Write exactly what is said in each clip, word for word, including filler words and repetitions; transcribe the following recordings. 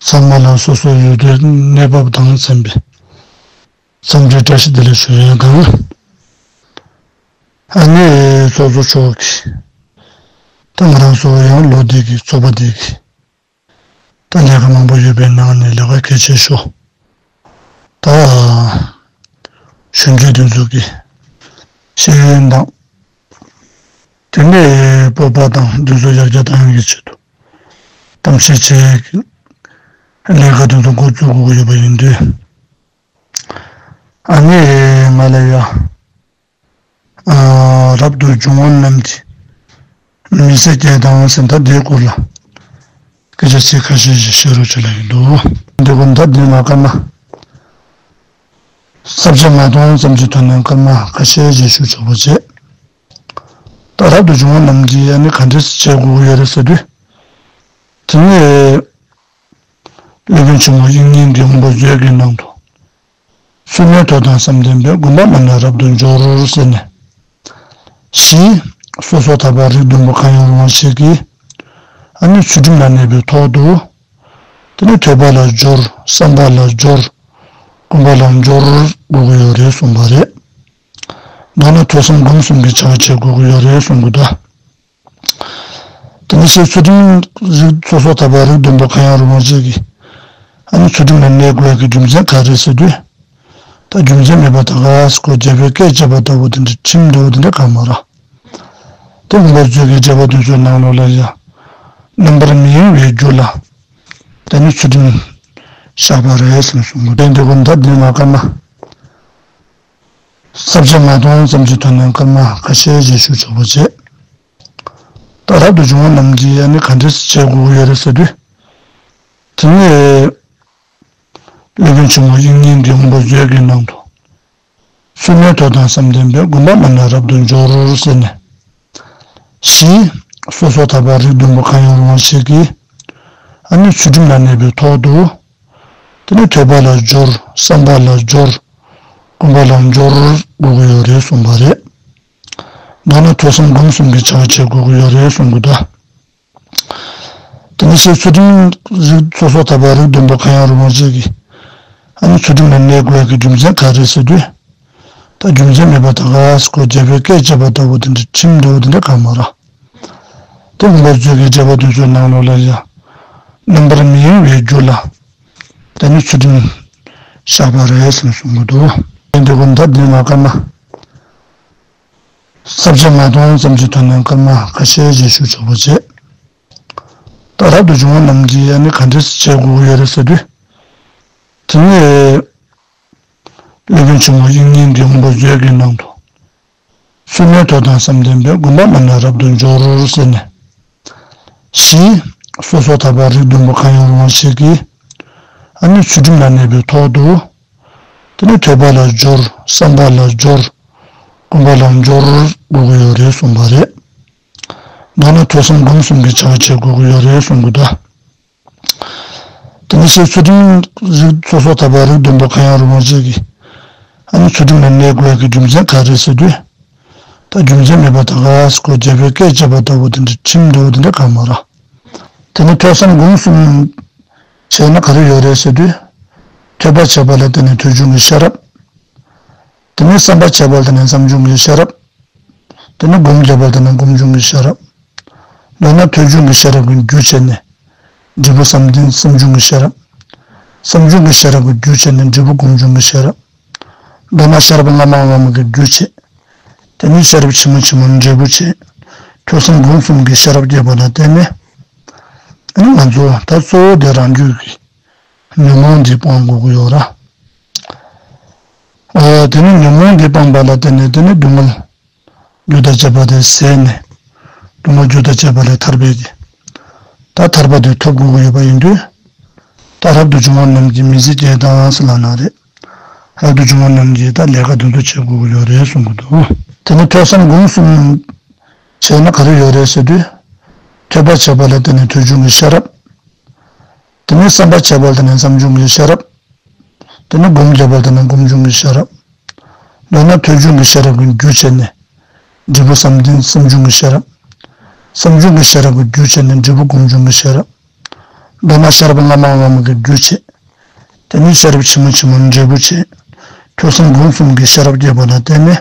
ཚང་མ་ལ་སོ་སོ་ཡུལ་དུས་གནས་བབ་དང་འཚམས་པའི་འཚམས་འདྲི་བཀྲ་ཤིས་བདེ་ལེགས་ཞུ་ཡ་དང་། ཨ་ནི་ཚོགས་གཙོ་མཆོག་གིས་ད་ང་རང་ཚོ་ཡང་ལོ་འདི་གི་ཚོགས་པ་འདི་གི་ད་ལས་ཀ་མང་པོ་ཡོད་པའི་ནང་ནས་ལས་ཀ་གལ་ཆེ་ཤོས་ད་གཞོན་སྐྱེས་དེ་ཚོ་གི་ཤེས་ཡོན་དང་དེ་ནས་སྤོབས་པ་དང་དེ་ཚོ་ཡར་རྒྱས་གཏོང་ཡག་གི་ཆེད་དུ་གཏམ་བཤད་བྱེད་ལས་ཀ་དེ་ཚོ་འགོ་བཙུགས་དགོས་ཀྱི་ཡོད་པ་ཡིན་དུས། ཨ་ནི་ང་ལ་ཡ། ཨ། རབ་ཏུ་བྱུང་བ་རྣམས་ཀྱི་མི་ཚེ་སྐྱེལ་སྟངས་ཟེར་ད་འདིའི་སྐོར་ལ་སྐད་ཆ་ཚིག་ཁ་ཤས་ཤིག་བཤད་རོགས་བྱེད་ལབ་ཀྱི་འདུག་འདི་གོ་ད་འདི་ང་སྐར་མ་ས་བཅད་ལྔ་སྟོང་ཙམ་གྱི་ཐོག་ནས་སྐར་མ་ཁ་ཤས་ཤིག་ཞུ་ཆོག་པ་བྱེད། ད་རབ་ཏུ་བྱུང་བ་རྣམས་ཀྱིས་ཨ་ནི་ག་འདྲས་བྱེད་དགོས་ཀྱི་ཡོད་རེད་ཟེར་དུས། དེ་ནས། སློབ་དཔོན་ཆེན་མོ་དབྱིག་གཉེན་གྱི་དབང་པོ་མཛོད་ཀྱི་ནང་དུ། སྲུང་མའི་ཐོག་དང་བསམ་གཏན་པའི་དགོན་པ་རྣམས་ལ་རབ་ཏུ་འབྱོར་ཟེར་ནས། བཞི། སོ་སོར་ཐར་པ་རིགས་བདུན་པོ་གང་ཡང་རུང་བ་ཞིག་གིས། ཨ་ནི་ཚུལ་ཁྲིམས་ལ་གནས་པའི་ཐོག་ཏུ། དེ་ནས་ཐོས་པ་ལ་སྦྱོར། བསམ་པ་ལ་སྦྱོར། སྒོམ་པ་ལ་སྦྱོར་དགོས་ཀྱི་ཡོད་རེད་གསུངས་པ་རེད། མདོར་ན་ཐོས་བསམ་སྒོམ་གསུམ་གྱི་བྱ་བ་བྱེད་དགོས་ཀྱི་ཡོད་རེད་གསུང་གི་འདུག་དེ་ནི་ཞེས་ཚུལ་ཁྲིམས་རིགས་སོ་སོར་ཐར་པ་རིགས་བདུན་པོ་གང་ཡང་རུང་བ་ཅིག་གིས། ཨ་ནི་ཚུལ་ཁྲིམས་ལ་གནས་དགོས་ཀྱི་རྒྱུ་མཚན་ག་རེ་ཟེར་དུས། ད་རྒྱུ་མཚན་མེད་པ་ད་ག་སེ་ཁོ་རྒྱལ་པོའི་སྐད་བྱས་པ་ལྟ་བུ་དེ་འདྲ་ཁྲིམས་འདྲ་བོ་དེ་འདྲ་གང་མ་རེད། དེ་དགོན་པ་མཛོད་ཀྱི་བྱ་བ་དེ་ཚོའི་ནང་ལོགས་ལ་ཡང་རྣམ་པར་མི་གཡེང་བའི་རྒྱུ་ལ། དེ་ནི་ཚུལ་ཁྲིམས་བཞག་པ་རེད་ཟེར་ནས་གསུངས་གོ་དེ་འདི་གོ་ད་འདི་ང་སྐར་མ་ས་བཅད་ལྔ་སྟོང་ཙམ་གྱི་ཐོག་ནས་སྐར་མ་ཁ་ཤས་ཤིག་ཞུ་ཆོག་པ་བྱེད། ད་རབ་ཏུ་བྱུང་བ་རྣམས་ཀྱིས་ཨ་ནི་ག་འདྲས་བྱེད་དགོས་ཀྱི་ཡོད་རེད་ཟེར་དུས། དེ་ནས་སློབ་དཔོན་ཆེན་མོ་དབྱིག་གཉེན་གྱི་དབང་པོ་མཛོད་ཀྱི་ནང་དུ། སྲུང་མའི་ཐོག་དང་བསམ་གཏན་པའི་དགོན་པ་རྣམས་ལ་རབ་ཏུ་འབྱོར་ཟེར་ནས། བཞི། སོ་སོར་ཐར་པ་རིགས་བདུན་པོ་གང་ཡང་རུང་བ་ཞིག་གིས། ཨ་ནི་ཚུལ་ཁྲིམས་ལ་གནས་པའི་ཐོག་ཏུ། དེ་ནས་ཐོས་པ་ལ་སྦྱོར། བསམ་པ་ལ་སྦྱོར། སྒོམ་པ་ལ་སྦྱོར་དགོས་ཀྱི་ཡོད་རེད་གསུངས་པ་རེད། མདོར་ན་ཐོས་བསམ་སྒོམ་གསུམ་གྱི་བྱ་བ་བྱེད་དགོས་ཀྱི་ཡོད་རེད་གསུང་གི་འདུག་དེ་ནི་ཞེས་ཚུལ་ཁྲིམས་རིགས་སོ་སོར་ཐར་པ་རིགས་བདུན་པོ་གང་ཡང་རུང་བ་ཅིག་གིས། ཨ་ནི་ཚུལ་ཁྲིམས་ལ་གནས་དགོས་ཀྱི་རྒྱུ་མཚན་ག་རེ་ཟེར་དུས། ད་རྒྱུ་མཚན་མེད་པ་ད་ག་སེ་ཁོ་རྒྱལ་པོའི་སྐད་བྱས་པ་ལྟ་བུ་དེ་འདྲ་ཁྲིམས་འདྲ་བོ་དེ་འདྲ་གང་མ་རེད། དེ་དགོན་པ་མཛོད་ཀྱི་བྱ་བ་དེ་ཚོའི་ནང་ལོགས་ལ་ཡང་རྣམ་པར་མི་གཡེང་བའི་རྒྱུ་ལ། དེ་ནི་ཚུལ་ཁྲིམས་བཞག་པ་རེད་ཟེར་ནས་གསུང་གི་འདུག་དེ་འདི་གོ་ད་འདི་ང་སྐར་མ། ས་བཅད་ལྔ་སྟོང་ཙམ་གྱི་ཐོག་ནས་སྐར་མ་ཁ་ཤས་ཤིག་ཞུ་ཆོག་པ་བྱེད། ད་རབ་ཏུ་བྱུང་བ་རྣམས་ཀྱིས་ཨ་ནི་ག་འདྲས་བྱེད་དགོས་ཀྱི་ཡོད་རེད་ཟེར་དུས། དེ་ནས་སློབ་དཔོན་ཆེན་མོ་དབྱིག་གཉེན་གྱི་དབང་པོ་མཛོད་ཀྱི་ནང་དུ། སྲུང་མའི་ཐོག་དང་བསམ་གཏན་པའི་དགོན་པ་རྣམས་ལ་རབ་ཏུ་འབྱོར་ཟེར་ནས། བཞི། སོ་སོར་ཐར་པ་རིགས་བདུན་པོ་གང་ཡང་རུང་བ་ཞིག་གིས། ཨ་ནི་ཚུལ་ཁྲིམས་ལ་གནས་པའི་ཐོག་ཏུ། དེ་ནས་ཐོས་པ་ལ་སྦྱོར། བསམ་པ་ལ་སྦྱོར། སྒོམ་པ་ལ་སྦྱོར་དགོས་ཀྱི་ཡོད་རེད་གསུངས་པ་རེད། མདོར་ན་ཐོས་བསམ་སྒོམ་གསུམ་གྱི་བྱ་བ་བྱེད་དགོས་ཀྱི་ཡོད་རེད་གསུང་གི་འདུག་དེ་ནི་ཞེས་ཚུལ་ཁྲིམས་རིགས་སོ་སོར་ཐར་པ་རིགས་བདུན་པོ་གང་ཡང་རུང་བ་ཅིག་གིས། ཨ་ནི་ཚུལ་ཁྲིམས་ལ་གནས་དགོས་ཀྱི་རྒྱུ་མཚན་ག་རེ་ཟེར་དུས། ད་རྒྱུ་མཚན་མེད་པ་ད་ག་སེ་ཁོ་རྒྱལ་པོའི་སྐད་བྱས་པ་ལྟ་བུ་དེ་འདྲ་ཁྲིམས་འདྲ་བོ་དེ་འདྲ་གང་མ་རེད། དེ་ནི་ཐོས་བསམ་སྒོམ་གསུམ་བྱས་ན་ག་རེ་ཡོད་རེད་ཟེར་དུས། ཐོས་པ་བྱས་པ་ལ་བརྟེན་ནས་ཐོས་བྱུང་གི་ཤེས་རབ། དེ་ནས་བསམ་པ་བྱས་པ་ལ་བརྟེན་ནས་བསམ་བྱུང་གི་ཤེས་རབ། དེ་ནས་སྒོམ་བརྒྱབ་པ་དེ་ནས་སྒོམ་བྱུང་གི་ཤེས་རབ། མདོར་ན་ཐོས་བྱུང་གི་ཤེས་རབ་ཀྱི་རྒྱུ་བྱས་ནས། འབྲས་བུ་བསམ་གཏན་བསམ་བྱུང་གི་ཤེས་རབ། བསམ་བྱུང་གི་ཤེས་རབ་ཀྱི་རྒྱུ་བྱས་ནས་འབྲས་བུ་སྒོམ་བྱུང་གི་ཤེས་རབ། མདོར་ན་ཤེས་རབ་སྔ་མ་སྔ་མ་གི་རྒྱུ་བྱས། དེ་ནས་ཤེས་རབ་ཕྱི་མ་ཕྱི་མ་འབྲས་བུ་བྱས། ཐོས་བསམ་སྒོམ་གསུམ་གྱི་ཤེས་རབ་སྐྱེས་པ་ལ་བརྟེན་ནས། ཨ་ནི་ང་ཚོ་ད་གཙོ་བོ་དེ་རང་རྒྱུད་ཀྱི་ཉོན་མོངས་འདི་སྤང་དགོས་ཀྱི་ཡོད་ར། ཨོ་དེ་ནི་ཉོན་མོངས་འདི་སྤངས་པ་ལ་བརྟེན་ནས་དེ་ནི་སྡུག་བསྔལ་རྒྱུ་དང་བཅས་པ་དེ་ཟད་ནས། སྡུག་བསྔལ་རྒྱུ་དང་བཅས་པ་ལས་ཐར་པའི་གི། ད་ཐར་པ་དེ་ཐོབ་དགོས་ཀྱི་ཡོད་པ་ཡིན་དུས། ད་རབ་ཏུ་བྱུང་བ་རྣམས་ཀྱི་མི་ཚེ་སྐྱེལ་སྟངས་ཟེར་ལབ་ན་རེད། རབ་ཏུ་བྱུང་བ་རྣམས་ཀྱིས་ད་ལས་ཀ་དེ་ཚོ་བྱེད་དགོས་ཀྱི་ཡོད་རེད་གསུང་གི་འདུག་དེ་ནི་ཐོས་བསམ་སྒོམ་གསུམ་བྱས་ན་ག་རེ་ཡོད་རེད་ཟེར་དུས། ཐོས་པ་བྱས་པ་ལ་བརྟེན་ནས་ཐོས་བྱུང་གི་ཤེས་རབ། དེ་ནས་བསམ་པ་བྱས་པ་ལ་བརྟེན་ནས་བསམ་བྱུང་གི་ཤེས་རབ། དེ་ནས་སྒོམ་བརྒྱབ་པ་ལ་བརྟེན་ནས་སྒོམ་བྱུང་གི་ཤེས་རབ། མདོར་ན་ཐོས་བྱུང་གི་ཤེས་རབ་ཀྱི་རྒྱུ་བྱས་ནས། འབྲས་བུ་བསམ་གཏན་བསམ་བྱུང་གི་ཤེས་རབ། བསམ་བྱུང་གི་ཤེས་རབ་ཀྱི་རྒྱུ་བྱས་ནས་འབྲས་བུ་སྒོམ་བྱུང་གི་ཤེས་རབ། མདོར་ན་ཤེས་རབ་སྔ་མ་སྔ་མ་གི་རྒྱུ་བྱེད། དེ་ནས་ཤེས་རབ་ཕྱི་མ་ཕྱི་མ་འབྲས་བུ་བྱེད། ཐོས་བསམ་སྒོམ་གསུམ་གྱི་ཤེས་རབ་སྐྱེས་པ་ལ་བརྟེན་ནས།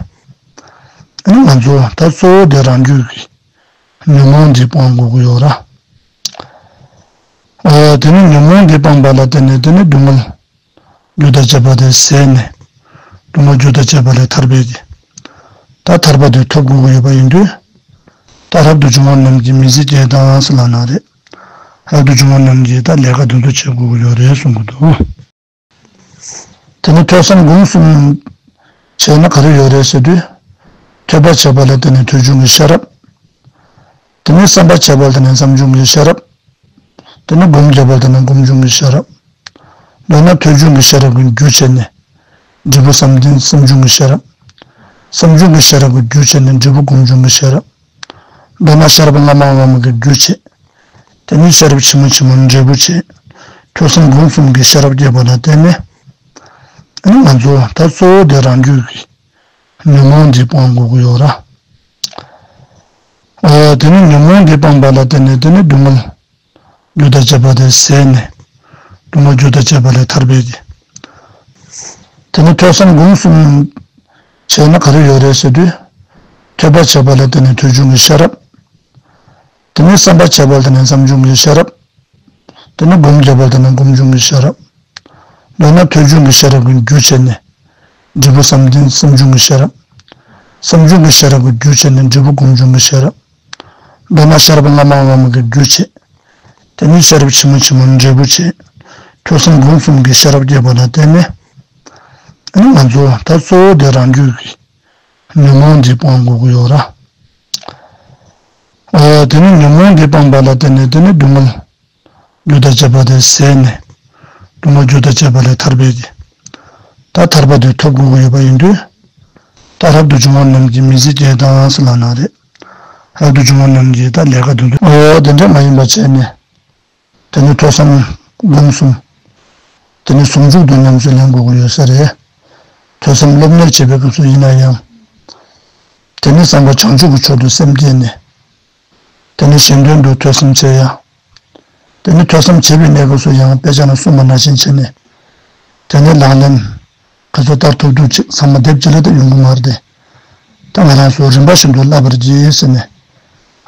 ཨ་ནི་ང་ཚོ་ད་གཙོ་བོ་དེ་རང་རྒྱུད་ཀྱི་ཉོན་མོངས་འདི་སྤང་དགོས་ཀྱི་ཡོད་ར། ཨོ། དེ་ནི་ཉོན་མོངས་འདི་སྤངས་པ་ལ་བརྟེན་ནས་དེ་ནི་སྡུག་བསྔལ་རྒྱུ་དང་བཅས་པ་དེ་ཟད་ནས། སྡུག་བསྔལ་རྒྱུ་དང་བཅས་པ་ལས་ཐར་པའི་གི། ད་ཐར་པ་དེ་ཐོབ་དགོས་ཀྱི་ཡོད་པ་ཡིན་དུས། ད་རབ་ཏུ་བྱུང་བ་རྣམས་ཀྱིས་མི་ཚེ་སྐྱེལ་དང་ཟེར་ལབ་ན་རེད། རབ་ཏུ་བྱུང་བ་རྣམས་ཀྱིས་ད་ལས་ཀ་དེ་ཚོ་བྱེད་དགོས་ཀྱི་ཡོད་རེད་གསུང་གི་འདུག་དེ་ནི་ཐོས་བསམ་སྒོམ་གསུམ་བྱས་ན་ག་རེ་ཡོད་རེད་ཟེར་དུས། ཐོས་པ་བྱས་པ་ལ་བརྟེན་ནས་ཐོས་བྱུང་གི་ཤེས་རབ། དེ་ནས་བསམ་པ་བྱས་པ་ལ་བརྟེན་ནས་བསམ་བྱུང་གི་ཤེས་རབ། དེ་ནས་སྒོམ་བརྒྱབ་པ་ལ་བརྟེན་ནས་སྒོམ་བྱུང་གི་ཤེས་རབ། མདོར་ན་ཐོས་བྱུང་གི་ཤེས་རབ་ཀྱི་རྒྱུ་བྱས་ནས། འབྲས་བུ་བསམ་གཏན་བསམ་བྱུང་གི་ཤེས་རབ། བསམ་བྱུང་གི་ཤེས་རབ་ཀྱི་རྒྱུ་བྱས་ནས་འབྲས་བུ་སྒོམ་བྱུང་གི་ཤེས་རབ། མདོར་ན་ཤེས་རབ་སྔ་མ་སྔ་མ་གི་རྒྱུ་བྱེད། དེ་ནས་ཤེས་རབ་ཕྱི་མ་ཕྱི་མ་འབྲས་བུ་བྱེད། ཐོས་བསམ་སྒོམ་གསུམ་གྱི་ཤེས་རབ་སྐྱེས་པ་ལ་བརྟེན་ནས། ཨ་ནི་ང་ཚོ་ད་གཙོ་བོ་དེ་རང་རྒྱུད་ཀྱི་ཉོན་མོངས་འདི་སྤང་དགོས་ཀྱི་ཡོད་ར། ཨོ། དེ་ནི་ཉོན་མོངས་འདི་སྤངས་པ་ལ་བརྟེན་ནས་དེ་ནི་སྡུག་བསྔལ་རྒྱུ་དང་བཅས་པ་དེ་ཟད་ནས། སྡུག་བསྔལ་རྒྱུ་དང་བཅས་པ་ལས་ཐར་པའི་གི། དེ་ནི་ཐོས་བསམ་སྒོམ་གསུམ་བྱས་ན་ག་རེ་ཡོད་རེད་ཟེར་དུས། ཐོས་པ་བྱས་པ་ལ་བརྟེན་ནས་ཐོས་བྱུང་གི་ཤེས་རབ། དེ་ནས་བསམ་པ་བྱས་པ་ལ་བརྟེན་ནས་བསམ་བྱུང་གི་ཤེས་རབ། དེ་ནས་སྒོམ་བརྒྱབ་པ་ལ་བརྟེན་ནས་སྒོམ་བྱུང་གི་ཤེས་རབ། མདོར་ན་ཐོས་བྱུང་གི་ཤེས་རབ་ཀྱི་རྒྱུ་བྱས་ནས། འབྲས་བུ་བསམ་གཏན་བསམ་བྱུང་གི་ཤེས་རབ། བསམ་བྱུང་གི་ཤེས་རབ་ཀྱི་རྒྱུ་བྱས་ནས་འབྲས་བུ་སྒོམ་བྱུང་གི་ཤེས་རབ། མདོར་ན་ཤེས་རབ་སྔ་མ་སྔ་མ་གི་རྒྱུ་བྱེད། དེ་ནས་ཤེས་རབ་ཕྱི་མ་ཕྱི་མ་འབྲས་བུ་བྱེད། ཐོས་བསམ་སྒོམ་གསུམ་གྱི་ཤེས་རབ་སྐྱེས་པ་ལ་བརྟེན་ནས། ཨ་ནི་ང་ཚོ་ད་གཙོ་བོ་དེ་རང་རྒྱུད་ཀྱི་ཉོན་མོངས་འདི་སྤང་དགོས་ཀྱི་ཡོད་ར། ཨོ། དེ་ནི་ཉོན་མོངས་འདི་སྤངས་པ་ལ་བརྟེན་ནས་དེ་ནི་སྡུག་བསྔལ་རྒྱུ་དང་བཅས་པ་དེ་ཟད་ནས། སྡུག་བསྔལ་རྒྱུ་དང་བཅས་པ་ལས་ཐར་པའི་གི། ད་ཐར་པ་དེ་ཐོབ་དགོས་ཀྱི་ཡོད་པ་ཡིན་དུས། ད་རབ་ཏུ་བྱུང་བ་རྣམས་ཀྱིས་མི་ཚེ་སྐྱེལ་དང་ཟེར་ལབ་ན་རེད། རབ་ཏུ་བྱུང་བ་རྣམས་ཀྱིས་ད་ལས་ཀ་དེ་ཚོ། ཨོ། དེ་འདྲ་མ་ཡིན་པ་བྱས་ནས། དེ་ནི་ཐོས་བསམ་སྒོམ་གསུམ། དེ་ནི་ཟུང་འཇུག་ཏུ་ཉམས་སུ་ལེན་དགོས་ཀྱི་ཡོད་ས་རེད། ཐོས་བསམ་སློབ་གཉེར་བྱེད་པའི་སྐབས་སུ་ཡིན་ན་ཡང་། དེ་ནི་བསམ་པ་བྱང་ཆུབ་ཀྱི་ཕྱོགས་སུ་སེམས་བསྐྱེད་ནས། དེ་ནི་གཞན་དོན་དུ་ཐོས་བསམ་བྱེད་ཡ། དེ་ནི་ཐོས་བསམ་བྱེད་པའི་གནས་སྐབས་སུ་ཡང་དཔེ་ཆ་ནང་གསུངས་པ་ནང་བཞིན་བྱས་ནས། དེ་ནི་ལག་ལེན། ག་ཚོད་བསྟར་ཐུབ་ཐུབ་ཅིག་ཚང་མ་སྡེབ་གཅིག་ལ་ད་ཡོང་གི་མ་རེད་དེ། ད་ང་རང་ཚོ་རིམ་པ་བཞིན་དུ་བསླབ་པར་གྱིས་ཟེར་ནས།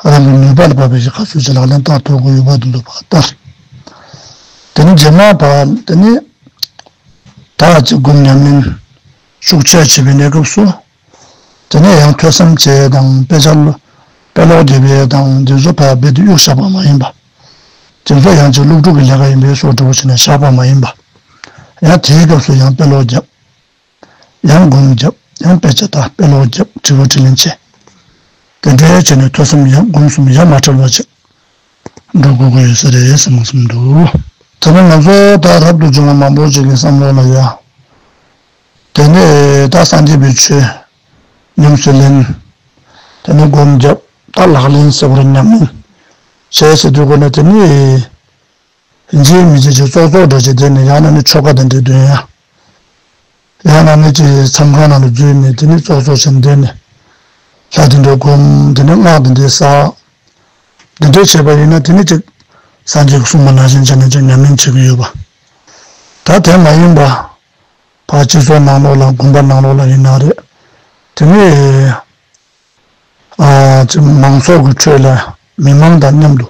རང་གི་ནུས་པ་ལ་བབས་པའི་ག་ཚོད་ཅིག་ལག་ལེན་བསྟར་ཐུབ་ཀྱི་ཡོད་པ་དེ་ཚོ་ཕར་བསྟར། དེ་ནི་རྗེས་མ་ཕར་དེ་ནི། ད་ཅིག་སྒོམ་ཉམས་ལེན་ཤུགས་ཆེ་བྱེད་པའི་གནས་སྐབས་སུ། དེ་ནས་ཡང་ཐོས་བསམ་བྱེད་དང་དཔེ་ཆ་ཀློག་དཔེ་ཀློག་རྒྱབ་ཡས་དང་དེ་ཚོ་ཕར་རྦད་དེ་གཡུག་བཞག་པ་མ་ཡིན་པ། དེ་ཚོ་ཡང་ཅིག་སློབ་ཕྲུག་གི་ལས་ཀ་ཡིན་པའི་བཟོ་འདྲ་བོ་བྱས་ནས་བཞག་པ་མ་ཡིན་པ། ཡང་དེའི་སྐབས་སུ་ཡང་དཔེ་ཀློག་རྒྱབ། ཡང་སྒོམ་རྒྱབ། ཡང་དཔེ་ཆ་ལྟ། དཔེ་ཀློག་རྒྱབ། དྲི་བ་དྲིས་ལན་བྱེད། དེ་འདྲའི་བྱས་ནས་ཐོས་བསམ་ཡང་སྒོམ་གསུམ་ཡང་མ་བྲལ་བ་བྱེད། འགྲོ་དགོས་ཀྱི་ཡོད་ས་རེད་བསམ་བསམ་འདུག་དེ་ནས་ང་ཚོ་ད་རབ་ཏུ་བྱུང་བ་མང་པོ་ཅིག་གི་བསམ་བློ་ལ་ཡ། དེ་ནས་ད་སངས་རྒྱས་པའི་ཆོས་ཉམས་སུ་ལེན། དེ་ནས་སྒོམ་རྒྱབ། ད་ལག་ལེན་ཟེར་བར་ཉམས་ལེན་བྱས་ཟེར་དུས་གོ་ནས་དེ་ནས་ཡིན་གཅིག་མིན་གཅིག་ཅིག་ཙོག་ཙོག་འདྲ་ཅིག་བསྡད་ནས་ཡང་ན་ནི་ཆོ་ག་དེ་འདྲ་འདོན་ཡ། ཡང་ན་ནི་ཅིག་མཚམས་ཁང་ནང་ལ་འཛུལ་ནས་དེ་ནས་ཙོག་ཙོག་བྱས་ནས་བསྡད་ནས། ལྷ་དེ་འདྲ་སྒོམ། དེ་ནས་སྔགས་དེ་འདྲ་བསགས། འདི་འདྲ་བྱས་པ་ཡིན་ན་དེ་ནི་ཅིག་སངས་རྒྱས་ཀྱིས་གསུངས་པ་ནང་བཞིན་བྱས་ནས་ཅིག་ཉམས་ལེན་བྱེད་ཀྱི་ཡོད་པ། ད་དེ་མ་ཡིན་པ། ཕར་སྤྱི་ཚོགས་ནང་ལོགས་ལ་དགོན་པ་ནང་ལོགས་ལ་ཡིན་ན་རེད། དེ་ནས་ཨ་ཅིག་མང་ཚོགས་ཀྱི་ཁྲོད་ལ་མི་མང་དང་མཉམ་དུ།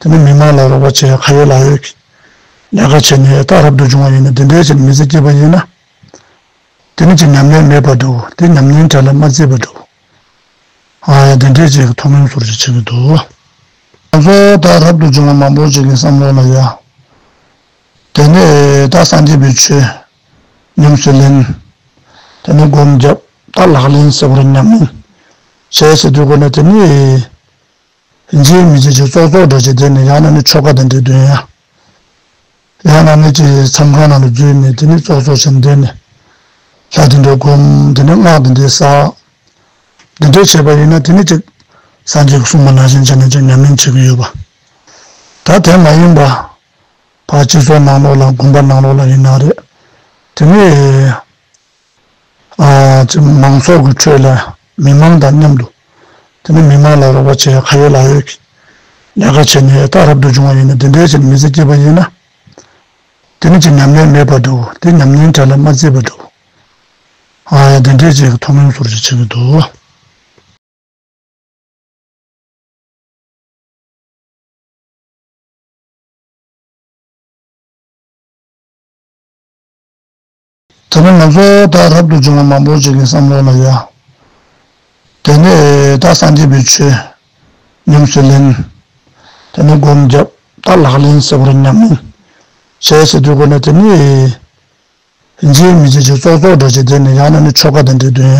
དེ་ནས་མི་མང་ལ་རོགས་པ་བྱེད་ཡ་ཁ་ཡོད་ལག་ཡོད་ཀྱི་ལས་ཀ་བྱས་ནས་ད་རབ་ཏུ་བྱུང་བ་ཡིན་ན་དེ་འདྲའི་ཅིག་མི་ཚེ་སྐྱེལ་བ་ཡིན་ན། དེ་ནི་ཅིག་ཉམས་ལེན་མེད་པ་འདྲ་བོ། དེ་ཉམས་ལེན་གྲལ་ལ་མ་བརྩིས་པ་འདྲ་བོ། ཨ་དེ་འདྲའི་ཅིག་མཐོང་སྣང་ཚོར་ཅིག་བྱེད་ཀྱི་འདུག་ང་ཚོ་ད་རབ་ཏུ་བྱུང་བ་མང་པོ་ཅིག་གི་བསམ་བློ་ལ་ཡ། དེ་ནས་ད་སངས་རྒྱས་པའི་ཆོས་ཉམས་སུ་ལེན། དེ་ནས་སྒོམ་རྒྱབ། ད་ལག་ལེན་ཟེར་བར་ཉམས་ལེན་བྱས་ཟེར་དུས་གོ་ནས་དེ་ནི། ཡིན་གཅིག་མིན་གཅིག་ཅིག་ཙོག་ཙོག་འདྲ་ཅིག་བསྡད་ནས་ཡང་ན་ནི་ཆོ་ག་དེ་འདྲ་འདོན་ཡ། ཡང་ན་ནི་ཅིག་མཚམས་ཁང་ནང་ལ་འཛུལ་ནས་དེ་ནི་ཙོག་ཙོག་བྱས་ནས་བསྡད་ནས། ལྷ་དེ་འདྲ་སྒོམ། དེ་ནས་སྔགས་དེ་འདྲ་བསགས། འདི་འདྲ་བྱས་པ་ཡིན་ན་དེ་ནི་ཅིག་སངས་རྒྱས་ཀྱིས་གསུངས་པ་ནང་བཞིན་བྱས་ནས་ཅིག་ཉམས་ལེན་བྱེད་ཀྱི་ཡོད་པ། ད་དེ་མ་ཡིན་པ། ཕར་སྤྱི་ཚོགས་ནང་ལོགས་ལ་དགོན་པ་ནང་ལོགས་ལ་ཡིན་ན་རེད། དེ་ནི། ཨ་ཅིག་མང་ཚོགས་ཀྱི་ཁྲོད་ལ་མི་མང་དང་མཉམ་དུ། དེ་ནི་མི་མང་ལ་རོགས་པ་བྱེད་ཡ་ཁ་ཡོད་ལག་ཡོད་ཀྱི་ ལས་ཀ་བྱས་ནས་ད་རབ་ཏུ་བྱུང་བ་ཡིན་ན། དེ་འདྲའི་ཅིག་མི་ཚེ་སྐྱེལ་བ་ཡིན་ན། དེ་ནི་ཅིག་ཉམས་ལེན་མེད་པ་འདྲ་བོ། དེ་ཉམས་ལེན་གྲལ་ལ་མ་བརྩིས་པ་འདྲ་བོ། ཨ་ཡ། དེ་འདྲའི་ཅིག་མཐོང་སྣང་ཚོར་ཅིག་བྱེད་ཀྱི་འདུག། དེ་ནས་ང་ཚོ་ད་རབ་ཏུ་བྱུང་བ་མང་པོ་ཅིག་གི་བསམ་བློ་ལ་ཡ། དེ་ནས་ད་སངས་རྒྱས་པའི་ཆོས་ཉམས་སུ་ལེན། དེ་ནས་སྒོམ་རྒྱབ། ད་ལག་ལེན་ཟེར་བར་ཉམས་ལེན་བྱས་ཟེར་དུས་གོ་ནས། དེ་ནས་རྗེས་མི་རྗེས་ཀྱི་ཙོག་ཙོག་འདྲ་ཅིག་དེ་ནས་ཡང་ན་ནི་ཆོ་ག་དང་འབྲེལ་དོན་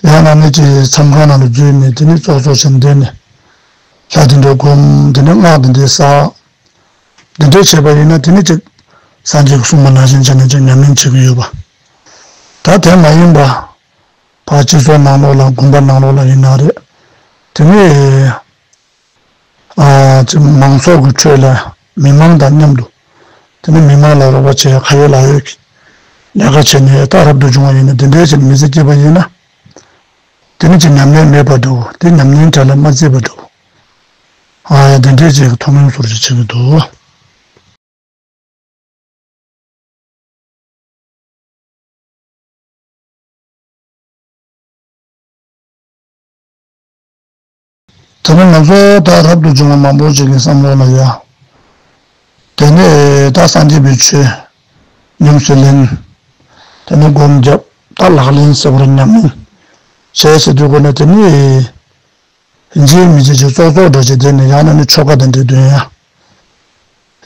ཡ། ཡང་ན་ནི་ཅིག་མཚམས་ཁང་ནང་ལ་འཛུལ་ནས། དེ་ནི་ཙོག་ཙོག་བྱས་ནས་དེ་ནས་ལྷ་དེ་འདྲ་སྒོམ། དེ་ནས་སྔགས་དེ་འདྲ་བསགས། འདི་འདྲ་བྱས་པ་ཡིན་ན། དེ་ནི་ཅིག་སངས་རྒྱས་ཀྱིས་གསུངས་པ་ནང་བཞིན་བྱས་ནས་ཅིག་ཉམས་ལེན་བྱེད་ཀྱི་ཡོད་པ། ད་དེ་མ་ཡིན་པ། ཕར་སྤྱི་ཚོགས་ནང་ལོགས་ལ། དགོན་པ་ནང་ལོགས་ལ་ཡིན་ན་རེད། དེ་ནི་ཨ་ཅིག་མང་ཚོགས་ཀྱི་ཁྲོད་ལ་མི་མང་དང་མཉམ་དུ། དེ་ནི་མི་མང་ལ་རོགས་པ་བྱས། ཁ་ཡོད་ལག་ཡོད་ཀྱི་ལས་ཀ་བྱས་ནས་ད་རབ་ཏུ་བྱུང་བ་ཡིན་ན། དེ་འདྲའི་ཅིག་མི་ཚེ་སྐྱེལ་བ་ཡིན་ན། དེ་ནི་ཅིག་ཉམས་ལེན་མེད་པ་འདྲ་བོ། དེ་ཉམས་ལེན་གྲལ་ལ་མ་བརྩིས་པ་འདྲ་བོ། ཨ་ཡ། དེ་འདྲའི་ཅིག་མཐོང་སྣང་ཚོར་ཅིག་བྱེད་ཀྱི་འདུག། དེ་ནས་ང་ཚོ་ད་རབ་ཏུ་བྱུང་བ་མང་པོ་ཅིག་གི་བསམ་བློ་ལ་ཡ། དེ་ནས་ད་སངས་རྒྱས་པའི་ཆོས་ཉམས་སུ་ལེན། དེ་ནས་སྒོམ་རྒྱབ། ད་ལག་ལེན་ཟེར་བར་ཉམས་ལེན་བྱས་ཟེར་དུས་གོ་ནས། དེ་ནི་རྗེས་མི་རྗེས་ཀྱི་ཙོག་ཙོག་འདྲ་ཅིག་དེ་ནས་ཡང་ན་ནི་ཆོ་ག་དང་འབྲེལ་དོན་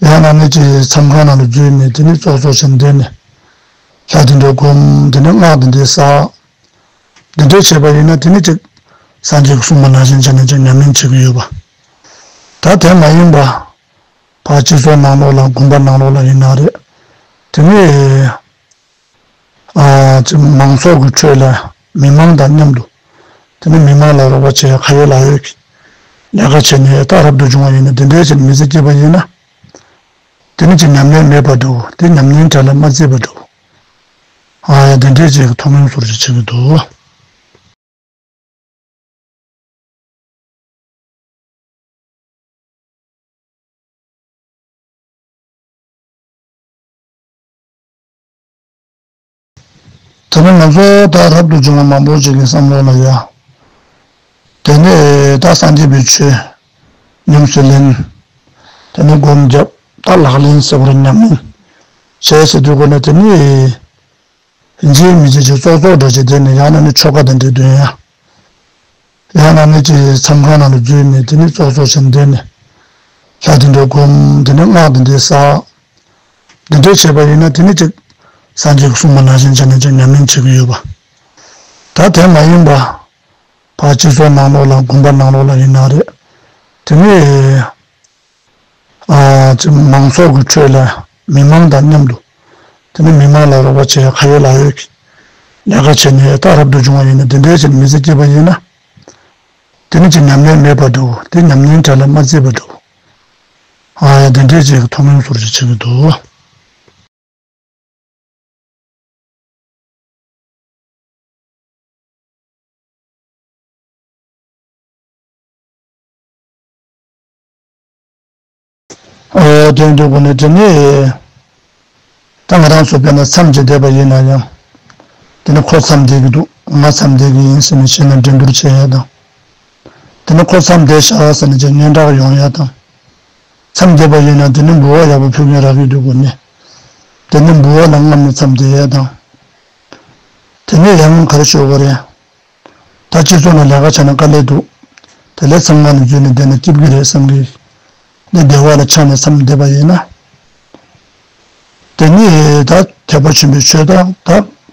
ཡ། ཡང་ན་ནི་ཅིག་མཚམས་ཁང་ནང་ལ་འཛུལ་ནས། དེ་ནི་ཙོག་ཙོག་བྱས་ནས་དེ་ནས་ལྷ་དེ་འདྲ་སྒོམ། དེ་ནས་སྔགས་དེ་འདྲ་བསགས། འདི་འདྲ་བྱས་པ་ཡིན་ན། དེ་ནི་ཅིག་སངས་རྒྱས་ཀྱིས་གསུངས་པ་ནང་བཞིན་བྱས་ནས་ཅིག་ཉམས་ལེན་བྱེད་ཀྱི་ཡོད་པ། ད་དེ་མ་ཡིན་པ། ཕར་སྤྱི་ཚོགས་ནང་ལོགས་ལ། དགོན་པ་ནང་ལོགས་ལ་ཡིན་ན་རེད། དེ་ནི་ཨ་ཅིག་མང་ཚོགས་ཀྱི་ཁྲོད་ལ་མི་མང་དང་མཉམ་དུ། དེ་ནི་མི་མང་ལ་རོགས་པ་བྱས། ཁ་ཡོད་ལག་ཡོད་ཀྱི་ལས་ཀ་བྱས་ནས་ད་རབ་ཏུ་བྱུང་བ་ཡིན་ན། དེ་འདྲའི་ཅིག་མི་ཚེ་སྐྱེལ་བ་ཡིན་ན། དེ་ནི་ཅིག་ཉམས་ལེན་མེད་པ་འདྲ་བོ། དེ་ཉམས་ལེན་གྲལ་ལ་མ་བརྩིས་པ་འདྲ་བོ། ཨ་ཡ། དེ་འདྲའི་ཅིག་མཐོང་སྣང་ཚོར་ཅིག་བྱེད་ཀྱི་འདུག། དེ་ནས་ང་ཚོ་ད་རབ་ཏུ་བྱུང་བ་མང་པོ་ཅིག་གི་བསམ་བློ་ལ་ཡ། དེ་ནས་ད་སངས་རྒྱས་པའི་ཆོས་ཉམས་སུ་ལེན། དེ་ནས་སྒོམ་རྒྱབ། ད་ལག་ལེན་ཟེར་བར་ཉམས་ལེན་བྱས་ཟེར་དུས་གོ་ནས། དེ་ནི་རྗེས་མི་རྗེས་ཀྱི་ཙོག་ཙོག་འདྲ་ཅིག་དེ་ནས་ཡང་ན་ནི་ཆོ་ག་དང་འབྲེལ་དོན་ཡ། ཡང་ན་ནི་ཅིག་མཚམས་ཁང་ནང་ལ་འཛུལ་ནས། དེ་ནི་ཙོག་ཙོག་བྱས་ནས་དེ་ནས་ལྷ་དེ་འདྲ་སྒོམ། དེ་ནས་སྔགས་དེ་འདྲ་བསགས། འདི་འདྲ་བྱས་པ་ཡིན་ན། དེ་ནི་ཅིག་སངས་རྒྱས་ཀྱིས་གསུངས་པ་ནང་བཞིན་བྱས་ནས་ཅིག་ཉམས་ལེན་བྱེད་ཀྱི་ཡོད་པ། ད་དེ་མ་ཡིན་པ། ཕར་སྤྱི་ཚོགས་ནང་ལོགས་ལ། དགོན་པ་ནང་ལོགས་ལ་ཡིན་ན་རེད། དེ་ནས་ཨ་ཅིག་མང་ཚོགས་ཀྱི་ཁྲོད་ལ་མི་མང་དང་མཉམ་དུ། དེ་ནི་མི་མང་ལ་རོགས་པ་བྱས། ཁ་ཡོད་ལག་ཡོད་ཀྱི་ལས་ཀ་བྱས་ནས་ད་རབ་ཏུ་བྱུང་བ་ཡིན་ན། དེ་འདྲའི་ཅིག་མི་ཚེ་སྐྱེལ་བ་ཡིན་ན། དེ་ནི་ཅིག་ཉམས་ལེན་མེད་པ་འདྲ་བོ། དེ་ཉམས་ལེན་གྲལ་ལ་མ་བརྩིས་པ་འདྲ་བོ། ཨ་ཡ། དེ་འདྲའི་ཅིག་མཐོང་སྣང་ཚོར་ཅིག་བྱེད་ཀྱི་འདུག། ཨོ། དེ་འདྲ་གོ་ནས། དེ་ནས་ད་ང་རང་ཚོ་དཔེར་ན་མཚམས་ཅིག་བསྡད་པ་ཡིན་ན་ཡང་། དེ་ནས་ཁོ་མཚམས་བསྡད་ཀྱི་འདུག། ང་མཚམས་བསྡད་ཀྱི་ཡིན་ཟེར་ནས་གཞན་ལ་འགྲན་བསྡུར་བྱེད་ཡ་དང་། དེ་ནས་ཁོ་མཚམས་བསྡད་ཤག་ཟེར་ནས་ཅིག་སྙན་གྲགས་ཡོང་ཡ་དང་། མཚམས་བསྡད་པ་ཡིན་ན་དེ་ནི་འབུལ་བ་ཡག་པོ་ཕུལ་མཁན་རག་གི་འདུག་གོ་ནས། དེ་ནི་འབུལ་བ་ལ་རྔམ་ནས་མཚམས་བསྡད་ཡས་དང་། དེ་ནས་ཡང་ག་རེ་ཤོད་དགོས་རེད། ད་སྤྱི་ཚོགས་ནང་ལས་ཀ་བྱས་ན་དཀའ་ལས་འདུག། དེ་ལས་མཚམས་ནང་ནས་འཛུལ་ནས་བསྡད་ན་སྐྱིད་ཀྱི་རེད་བསམ་གི། འདི་བདེ་བ་ལ་ཆགས་ནས་མཚམས་བསྡད་པ་ཡིན་ན། དེ་ནི་ད་ཐེག་པ་ཆེན་པོའི་ཆོས་དང་ད་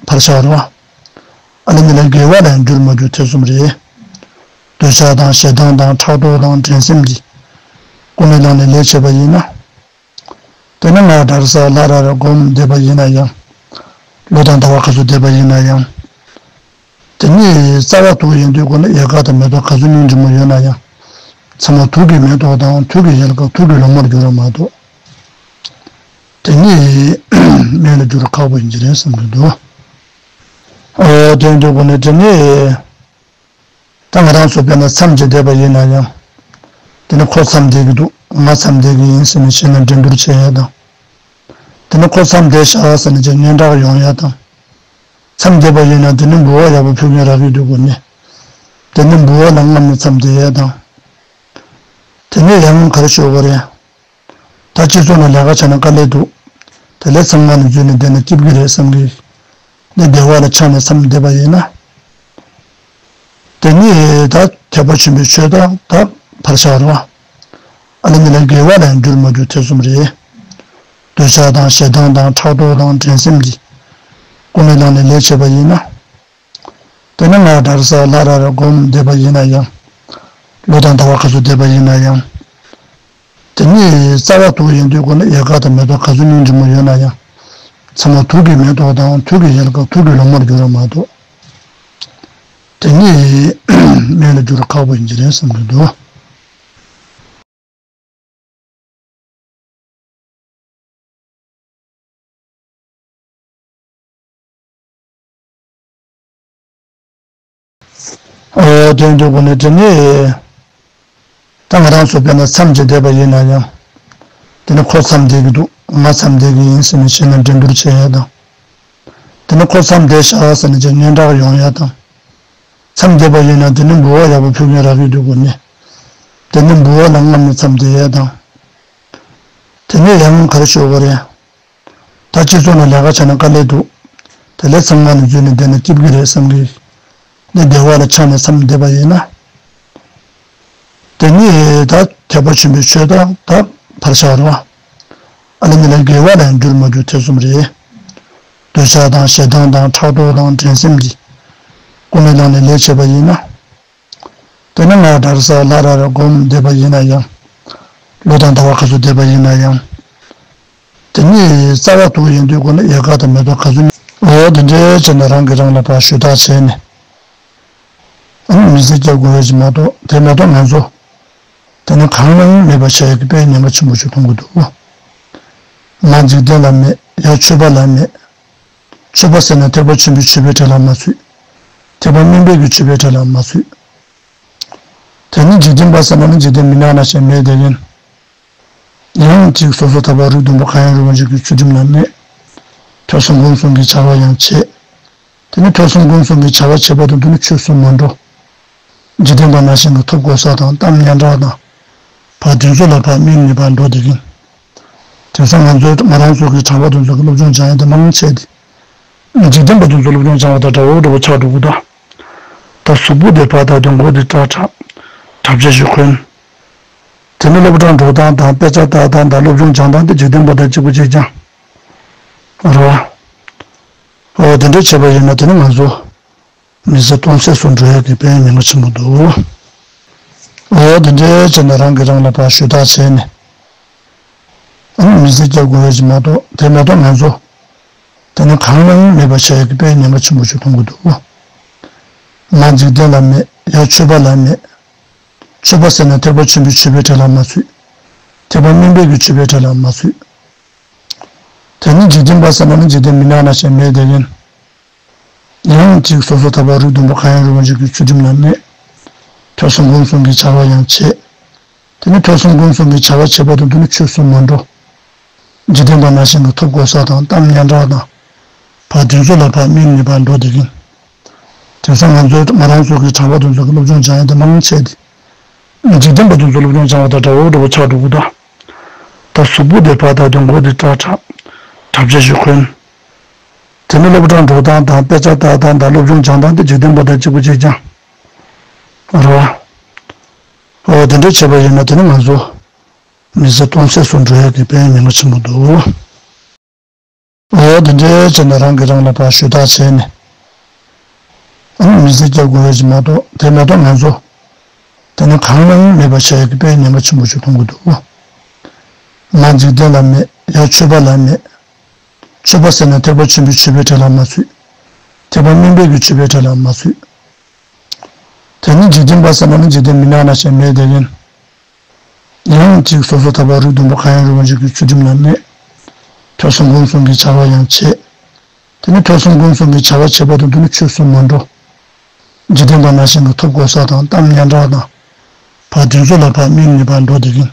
བར་ཆགས་རེད་བ། ཨ་ལེ་ནི་ལ་དགེ་བ་ལ་ཡང་འགྱུར་མ་འགྱུར་ཐེ་ཚོམ་རེད། འདོད་ཆགས་དང་ཞེ་སྡང་དང་ཕྲག་དོག་དང་འགྲན་སེམས་ཀྱིས་ཀུན་ནས་བསླངས་ནས་ལས་བྱེད་པ་ཡིན་ན། དེ་ནི་ང་གྲྭ་ས་ལྷ་ར་ར་སྒོམ་བསྡད་པ་ཡིན་ན་ཡང་། ལོ་དང་ཟླ་བ་ག་ཚོད་བསྡད་པ་ཡིན་ན་ཡང་། དེ་ནི་རྩ་བ་དུག་ཡིན་དུས་ཀུན་ནས་ཡལ་ག་དང་མེ་ཏོག་ག་ཚོད་སྙིང་རྗེ་མོ་ཡོད་ན་ཡང་། ཚང་མ་དུག་གི་མེ་ཏོག་དང་དུག་གི་ཡལ་ག་དུག་གི་ལོ་མར་འགྱུར་བ་མ་གཏོགས། དེ་ནི་སྨན་ལ་འགྱུར་ཁག་པོ་ཡིན་གྱི་རེད་བསམ་གྱི་འདུག། ཨོ། དེ་འདྲ་གོ་ནས་དེ་ནི། ད་ང་རང་ཚོ་དཔེར་ན་མཚམས་ཅིག་བསྡད་པ་ཡིན་ན་ཡང་། དེ་ནི་ཁོ་མཚམས་བསྡད་ཀྱི་འདུག་ང་མཚམས་བསྡད་ཀྱི་ཡིན་ཟེར་ནས་བྱས་ན་འགྲན་བསྡུར་བྱེད་ཡ་དང་། དེ་ནི་ཁོ་མཚམས་བསྡད་ཤག་ཟེར་ནས་ཅིག་སྙན་གྲགས་ཡོང་ཡ་དང་། མཚམས་བསྡད་པ་ཡིན་ན་དེ་ནི་འབུལ་བ་ཡག་པོ་ཕུལ་མཁན་རག་གི་འདུག་གོ་ནི། དེ་ནི་འབུལ་བ་ལ་རྔམ་ནས་མཚམས་བསྡད་ཡ་དང་། དེ་ནས་ཡང་ག་རེ་ཤོད་དགོས་རེད། ད་སྤྱི་ཚོགས་ནང་ལས་ཀ་བྱས་ན་དཀའ་ལས་འདུག་དེ་ལས་ཚང་མ་ནས་འཛུལ་ནས་བསྡད་ན་སྐྱིད་ཀྱི་རེད་བསམ་གི། འདི་བདེ་བ་ལ་ཆགས་ནས་མཚམས་བསྡད་པ་ཡིན་ན། དེ་ནི་ད་ཐེག་པ་ཆེན་པོའི་ཆོས་དང་ད་ཕར་བཞག་རོགས། ཨ་ལ་ནི་ལ་དགེ་བ་ལ་འགྱུར་མ་འགྱུར་ཐེ་ཚོམ་རེད། འདོད་ཆགས་དང་ཞེ་སྡང་དང་ཕྲག་དོག་དང་འགྲན་སེམས་ཀྱིས་ཀུན་ནས་བསླངས་ནས་ལས་བྱས་པ་ཡིན་ན། དེ་ནི་ང་དྲ་ས་ལ་ར་ར་སྒོམ་བསྡད་པ་ཡིན་ན་ཡང་། ལོ་དང་ཟླ་བ་ག་ཚོད་བསྡད་པ་ཡིན་ན་ཡང་། དེ་ནི་རྩ་བ་ཐུག་ཡིན་དུས་ཁོ་ན་ཡལ་ག་དང་མེ་ཏོག་ག་ཚོད་སྙིང་རྗེ་མོ་ཡོད་ན་ཡང་། ཚང་མ་དུག་གི་མེ་ཏོག་དང་དུག་གི་ཡལ་ག་དུག་གི་ལོ་མར་འགྱུར་བ་མ་གཏོགས། དེ་ནི་སྨན་ལ་འགྱུར་ཁག་པོ་ཡིན་གྱི་རེད་བསམ་གྱི་འདུག་ཨོ་དེ་འདྲ་དགོས་ནས་དེ་ནི། ད་ང་རང་ཚོ་དཔེར་ན་མཚམས་ཀྱི་བསྡད་པ་ཡིན་ན་ཡང་། དེ་ནི་ཁོ་མཚམས་བསྡད་ཀྱི་འདུག་ང་མཚམས་བསྡད་ཀྱི་ཡིན་ཟེར་ནས་བྱས་ན་འགྲན་བསྡུར་བྱེད་ཡ་དང་། དེ་ནི་ཁོ་མཚམས་བསྡད་ཤག་ཟེར་ནས་ཅིག་སྙན་གྲགས་ཡོང་ཡ་དང་། མཚམས་བསྡད་པ་ཡིན་ན་དེ་ནི་འབུལ་བ་ཡག་པོ་ཕུལ་མཁན་རག་གི་འདུག་གོ་ནི། དེ་ནི་འབུལ་བ་ལ་རྔམ་ནས་མཚམས་བསྡད་ཡ་དང་། དེ་ནས་ཡང་ག་རེ་ཤོད་དགོས་རེད། ད་སྤྱི་ཚོགས་ནང་ལས་ཀ་བྱས་ན་དཀའ་ལས་འདུག་དེ་ལས་ཚང་མ་ནས་འཛུལ་ནས་བསྡད་ན་སྐྱིད་ཀྱི་རེད་བསམ་གི། འདི་བདེ་བ་ལ་ཆགས་ནས་མཚམས་བསྡད་པ་ཡིན་ན། དེ་ནི་ད་ཐེག་པ་ཆེན་པོའི་ཆོས་དང་ད་ཕར་བཞག་རོགས། ཨ་ལ་ནི་ལ་དགེ་བ་ལ་འགྱུར་མ་འགྱུར་ཐེ་ཚོམ་རེད། འདོད་ཆགས་དང་ཞེ་སྡང་དང་ཕྲག་དོག་དང་འགྲན་སེམས་ཀྱིས་ཀུན་ནས་བསླངས་ནས་ལས་བྱས་པ་ཡིན་ན། དེ་ནི་ང་དྲ་ས་ལ་ར་ར་སྒོམ་བསྡད་པ་ཡིན་ན་ཡང་། ལོ་དང་ཟླ་བ་ག་ཚོད་བསྡད་པ་ཡིན་ན་ཡང་། དེ་ནི་རྩ་བ་ཐུག་ཡིན་དུས་ཁོ་ན་ཡལ་ག་དང་མེ་ཏོག་ག་ཚོད་ནི། འོ་དེ་འདྲའི་བྱས་ན་རང་གིས་རང་ལ་ཕར་ཞུ་དག་བྱས་ནས། ཨ་ནི་མི་ཚེ་སྐྱེལ་དགོས་ཡ་ཞིག་མ་གཏོགས་དེ་མེད་དོ་ང་ཚོ། དེ་ནི་གང་ན་ཡང་མེད་པ་བྱ་ཡ་གི་དཔེ་ཉེན་ཁ་ཆེན་པོ་ཞིག་མཐོང་གི་འདུག་ང་འཇིག་རྟེན་ལ་མེད་ཡ་ཆོས་པ་ལ་མེད། ཆོས་པ་ཟེར་ན་ཐེག་པ་ཆེན་པོའི་ཆོས་པའི་གྲས་ལ་མ་ཚུད། ཐེག་པ་དམན་པའི་གི་ཆོས་པའི་གྲས་ལ་མ་ཚུད། དེ་ནི་འཇིག་རྟེན་པ་ཟེར་ན་ནི་འཇིག་རྟེན་མི་ནག་ན་ཞིག་མེད་དེ་ཡིན། ཡང་གཅིག་སོ་སོ་ཐར་པ་རིགས་བདུན་པོ་གང་ཡང་རུང་བ་ཞིག་གི་ཚུལ་ཁྲིམས་ལ་གནས། ཐོས་བསམ་སྒོམ་གསུམ་གྱི་བྱ་བ་ཡང་བྱེད། དེ་ནི་ཐོས་བསམ་སྒོམ་གསུམ་གྱི་བྱ་བ་བྱེད་པ་དང་དུ་ནི་ཆོས་སུ་མ་འགྲོ། འཇིག་རྟེན་པ་ནང་བཞིན་གྱི་ཐོབ་གོ་ས་དང་གཏམ་སྙན་གྲགས་དང་། ཕར་དེ་ཚོ་ལ་ཕར་སྨིན་ནས་ཕར་འགྲོ་བསྡད་ཀྱིན། དེང་སང་ང་ཚོའི་ང་རང་ཚོ་གི་གྲྭ་པ་དེ་ཚོ་གི་སློབ་སྦྱོང་སྦྱང་ཡ་དེ་མང་ཆེ་དེ། འཇིག་རྟེན་པ་དེ་ཚོ་སློབ་སྦྱོང་སྦྱང་བ་དང་འདྲ་བོ་འདྲ་བོ་ཆགས་འགྲོ་གི་འདུག་ད་གཟུགས་པོ་དེ་ཕར་དང་དེ་མགོ་དེ་སྐྲ་གྲབས་གྲབས་ཆ་ཞིག་གོན། དེ་ནི་སློབ་གྲྭར་འགྲོ་སྟངས་དང་དཔེ་ཆ་ལྟ་སྟངས་དང་སློབ་སྦྱོང་སྦྱང་སྟངས་དེ་འཇིག་རྟེན་པ་དང་གཅིག་པ་གཅིག་རྐྱང་རེད་བ། འོ་དེ་འདྲ་བྱས་པ་ཡིན་ན་དེ་ནི་ང་ཚོ། མི་ཚེ་སྟོང་ཟད་སུ་འགྲོ་ཡག་གི་དཔེ་ཉེན་ཁ་ཆེན་པོ་འདུག་འོ་དེ་འདྲའི་བྱས་ན་རང་གིས་རང་ལ་ཕར་ཞུ་དག་བྱས་ནས། ཨ་ནི་མི་ཚེ་སྐྱེལ་དགོས་ཡ་ཞིག་མ་གཏོགས་དེ་མེད་དོ་ང་ཚོ། དེ་ནི་གང་ན་ཡང་མེད་པ་བྱ་ཡག་གི་དཔེ་ཉེན་ཁ་ཆེན་པོ་ཞིག་མཐོང་གི་འདུག་ང་འཇིག་རྟེན་ལ་མེད་ཡ་ཆོས་པ་ལ་མེད། ཆོས་པ་ཟེར་ན་ཐེག་པ་ཆེན་པོའི་ཆོས་པའི་གྲས་ལ་མ་ཚུད། ཐེག་པ་དམན་པའི་གི་ཆོས་པའི་གྲས་ལ་མ་ཚུད། དེ་ནི་འཇིག་རྟེན་པ་ཟེར་ན་ནི་འཇིག་རྟེན་མི་ནག་ན་ཞིག་མེད་དེ་ཡིན། ཡང་གཅིག་སོ་སོ་ཐར་པ་རིགས་བདུན་པོ་གང་ཡང་རུང་བ་ཞིག་གི་ཚུལ་ཁྲིམས་ལ་གནས། ཐོས་བསམ་སྒོམ་གསུམ་གྱི་བྱ་བ་ཡང་བྱེད། དེ་ནི་ཐོས་བསམ་སྒོམ་གསུམ་གྱི་བྱ་བ་བྱེད་པ་དང་དུ་ནི་ཆོས་སུ་མ་འགྲོ། འཇིག་རྟེན་པ་ནང་བཞིན་གྱི་ཐོབ་གོ་ས་དང་གཏམ་སྙན་གྲགས་དང་། ཕར་དེ་ཚོ་ལ་ཕར་སྨིན་ནས་ཕར་འགྲོ་བསྡད་ཀྱིན། དེང་སང་ང་ཚོའི་ང་རང་ཚོ་གི་གྲྭ་པ་དེ་ཚོ་གི་སློབ་སྦྱོང་སྦྱང་ཡ་དེ་མང་ཆེ་དེ། འཇིག་རྟེན་པ་དེ་ཚོ་སློབ་སྦྱོང་སྦྱང་བ་དང་འདྲ་བོ་འདྲ་བོ་ཆགས་འགྲོ་གི་འདུག་ད་གཟུགས་པོ་དེ་ཕར་དང་དེ་མགོ་དེ་སྐྲ་གྲབས་གྲབས་ཆ་ཞིག་གོན། དེ་ནི་སློབ་གྲྭར་འགྲོ་སྟངས་དང་དཔེ་ཆ་ལྟ་སྟངས་དང་སློབ་སྦྱོང་སྦྱང་སྟངས་དེ་འཇིག་རྟེན་པ་དང་གཅིག་པ་གཅིག་རྐྱང་རེད་བ། འོ་དེ་འདྲ་བྱས་པ་ཡིན་ན་དེ་ནི་ང་ཚོ་མི་ཚེ་སྟོང་ཟད་སུ་འགྲོ་ཡག་གི་དཔེ་ཉེན་ཁ་ཆེན་པོ་འདུག་འོ་དེ་འདྲའི་བྱས་ན་རང་གིས་རང་ལ་ཕར་ཞུ་དག་བྱས་ནས། ཨ་ནི་མི་ཚེ་སྐྱེལ་དགོས་ཡ་ཞིག་མ་གཏོགས་དེ་མེད་དོ་ང་ཚོ། དེ་ནི་གང་ན་ཡང་མེད་པ་བྱ་ཡག་གི་དཔེ་ཉེན་ཁ་ཆེན་པོ་ཞིག་མཐོང་གི་འདུག་ང་འཇིག་རྟེན་ལ་མེད་ཡ་ཆོས་པ་ལ་མེད། ཆོས་པ་ཟེར་ན་ཐེག་པ་ཆེན་པོའི་ཆོས་པའི་གྲས་ལ་མ་ཚུད། ཐེག་པ་དམན་པའི་གི་ཆོས་པའི་གྲས་ལ་མ་ཚུད། དེ་ནི་འཇིག་རྟེན་པ་ཟེར་ན་ནི་འཇིག་རྟེན་མི་ནག་ན་ཞིག་མེད་དེ་ཡིན། ཡང་གཅིག་སོ་སོ་ཐར་པ་རིགས་བདུན་པོ་གང་ཡང་རུང་བ་ཞིག་གི་ཚུལ་ཁྲིམས་ལ་གནས། ཐོས་བསམ་སྒོམ་གསུམ་གྱི་བྱ་བ་ཡང་བྱེད། དེ་ནི་ཐོས་བསམ་སྒོམ་གསུམ་གྱི་བྱ་བ་བྱེད་པ་དང་དུ་ནི་ཆོས་སུ་མ་འགྲོ། འཇིག་རྟེན་པ་ནང་བཞིན་གྱི་ཐོབ་གོ་ས་དང་གཏམ་སྙན་གྲགས་དང་། ཕར་དེ་ཚོ་ལ་ཕར་དམིགས་ནས་ཕར་འགྲོ་བསྡད་ཀྱིན།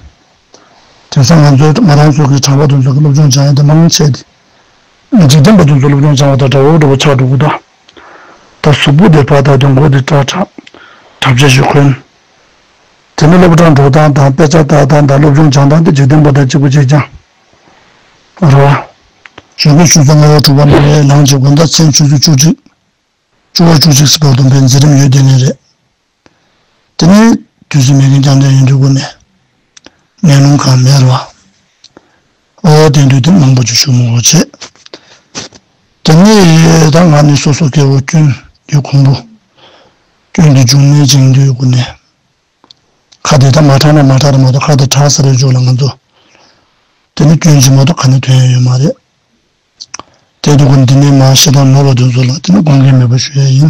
དེང་སང་ང་ཚོའི་ང་རང་ཚོ་གི་གྲྭ་པ་དེ་ཚོ་གི་སློབ་སྦྱོང་སྦྱང་ཡ་དེ་མང་ཆེ་དེ། འཇིག་རྟེན་པ་དེ་ཚོ་སློབ་སྦྱོང་སྦྱང་བ་དང་འདྲ་བོ་འདྲ་བོ་ཆགས་འགྲོ་གི་འདུག་ད་གཟུགས་པོ་དེ་ཕར་དང་དོན་གོ་དེ་སྐྲ་བྲེགས། གྲྭ་ཆས་ཤིག་གོན། དེ་ནས་སློབ་གྲྭར་འགྲོ་སྟངས་དང་དཔེ་ཆ་ལྟ་སྟངས་དང་སློབ་སྦྱོང་སྦྱང་སྟངས་དེ་འཇིག་རྟེན་པ་དང་གཅིག་པ་གཅིག་རྐྱང་རེད་བ། གཞོན་སྐྱེས་ཆུ་ཚོད་ལྔ་པ་དྲུག་པ་ནས་ལངས་བྱས་དགོང་དག་མཚན་ཆུ་ཚོད་བཅུ་གཅིག་བཅུ་པ་བཅུ་གཅིག་ཙམ་བར་དུ་འཛིན་རིམ་ཡོད་དེ་ནས་རེད། དེ་ནས་དུས་ཚོད་མེད་མཁན་རྐྱང་རྐྱང་ཡིན་དུས་སྒོ་ནས་ལས་སྣུམ་གང་མེད་རེད་བ། ཨོ་དེ་འདྲ་དེ་མང་པོ་ཅིག་ཞུ་མི་དགོས་བྱས། དེ་ནས་ད་ང་ནི་སོ་སོ་སྐྱེ་བོ་སྐྱོན་ཡོད་ཁུངས་པོ། སྐྱོན་དེ་འབྱུང་གནས་བྱེད་དུས་སྒོ་ནས། ཁ་དེ་ད་མ་དྲག་ན་མ་དྲག་རེད་མ་གཏོགས་ཁ་དེ་དྲག་ས་རེད་འཇོག་ལ་ང་ཚོ། དེ་ནི་སྐྱོན་གྱི་མ་གཏོགས་ག་ནས་ཐོན་ཡ་ཡོད་མ་རེད། དེ་དུས་ཀུན་འདི་ནས་མ་ཤེས་དང་ནོར་བ་དེ་ཚོ་ལ་དེ་ནི་དགོངས་འགལ་མེད་པ་ཞུ་ཡ་ཡིན།